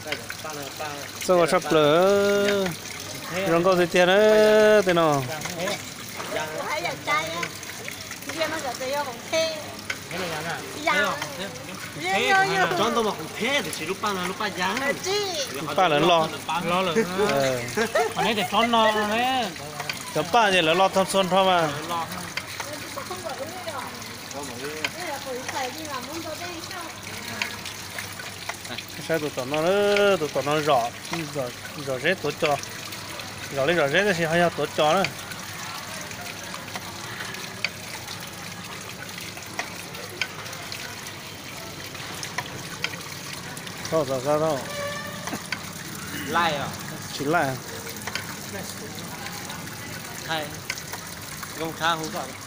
Txawj ua tshaj plaws, zoo nkauj tiag tiag na tej no. Lub paj lawv loj, cov paj ces lawv loj tag txhua nrho mas. Saib tus tom no, tus tom no zom, zom zeb tuav cos, zom li zom zeb tab sis ho yog tuav cos na. Tsis laij. Zoo tshaj huv.